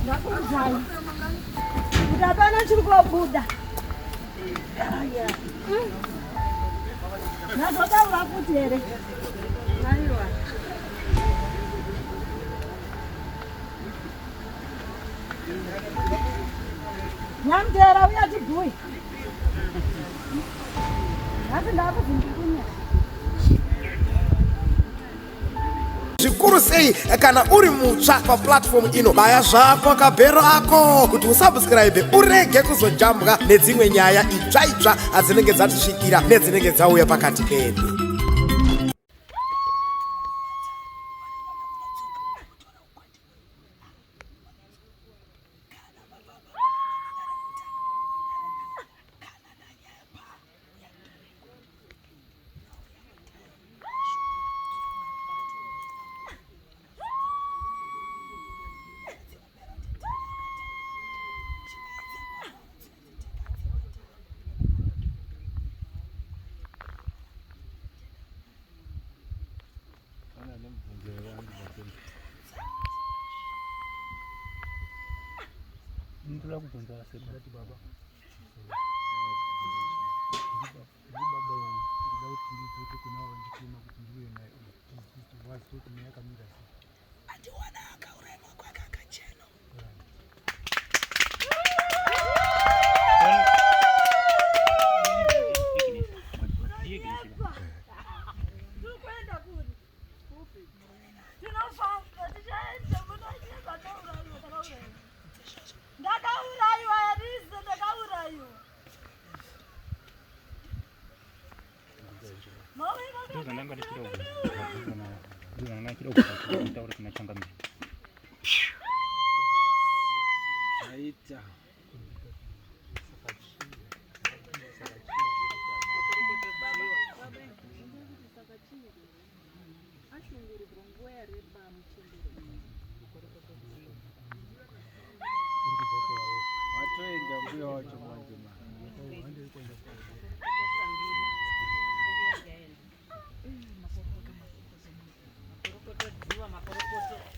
Ndakuudzai kuti hapana chiri kubuda. Ndazotaura futi here? Aiwa. Nyamutera uya tibhuye. Nhasi ndakuzindikunya. Zvikuru sei kana uri mutsva paplatform ino, baya zvako kabhero ako kuti usubscribe urege kuzojambwa nedzimwe nyaya itsva itsva adzinenge dzatisvikira nedzinenge dzauya pakati pedu. Ndoda kubvunza sekuru baba. Baba ndoda kuti ndidzoke kuna wandituma kuti ndiuye naye wazive kuti nyaya yakamira sei. Andiwana akauraiwa kwake akachena. Ndakauraiwa Erize, ndakauraiwa. Ndozvandanga ndichida kubvunza. Ndozvandanga ndichida kubvunza kutaura kuna changamire. Aita. Ashungurudzwa nguva yareba muchembere uyu. Watoenda mbuya wacho manje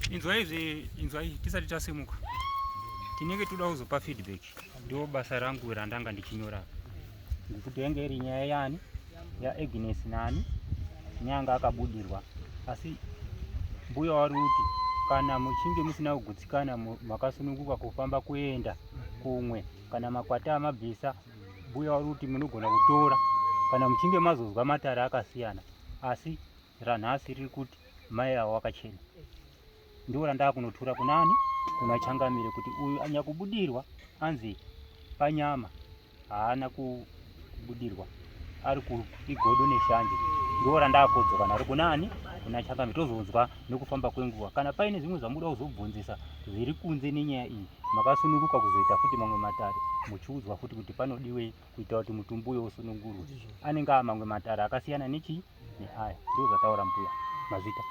Inzwai zve, inzwai tisati tasimuka. Tinenge toda kuzopa feedback. Ndo basa rangu randanga ndichinyora apa. Ngekuti yange iri nyaya yani yaAgnes nani nyanga akabudirwa asi mbuya wari kuti kana muchinge musina kugutsikana makasununguka kufamba kuenda kumwe kana makwata amabvisa mbuya wari kuti munogona kutora kana muchinge mazozwa matare akasiyana asi ranhasi riri kuti mai avo wakachena ndiwo randakunotura kunani kuna changamire kuti uyu anyakubudirwa anzi panyama haana kubudirwa ari kuigodo neshanje ndo randakodzoka naro kunani kuna changamire tozonzwa nekufamba kwenguva kana paine zvimwe zvamuda kuzobvunzisa zviri kunze nenyaya iyi makasununguka kuzoita futi mamwe matare muchiudzwa futi kuti panodiwei kuita kuti mutumbi uyo usunungurwe anenge ava mamwe matare akasiyana nechii neaya ndo zvataura mbuya mazvita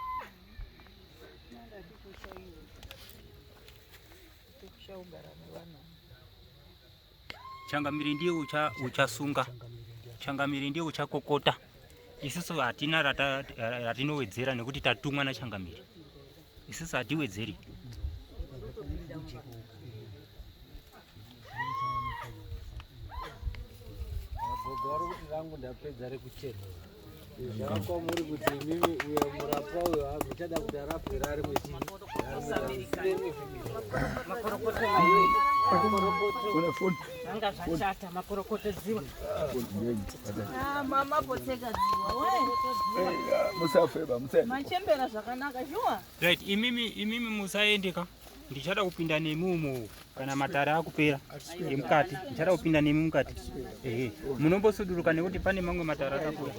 Changamire ndiye uchasunga, changamire ndiye uchakokota. Isusu hatina ratinowedzera nekuti tatumwa nachangamire. Isusu hatiwedzeri. Gogo vari kuti rangu ndapedza rekuchena. Zvakwamuri kuti imimi uyo murapwa uyo muchada kuti arapwe rari mwechii Zvanga zvachata makorokoto dziwa. Ah, mama potseka dziwa we. Musafeba musaende. Machembera zvakanaka shuwa. Right, imimi imimi musaende ka. Ndichada kupinda nemi umo kana matare akupera emukati. Ndichada kupinda nemi mukati. Ehe. Munombosuduruka nekuti pane mamwe matare akakura.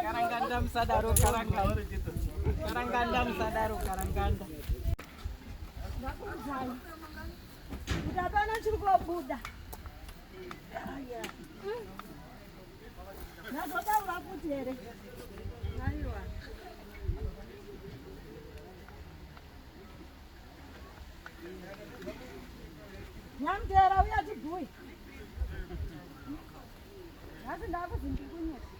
Karanganda musadaro karanganda. Karanganda musadaro karanganda. Ndakuudzai kuti hapana chiri kubuda. Ndazotaura futi here? Aiwa. Nyamutera uya tibhuye. Nhasi ndakuzi ndikunyeka.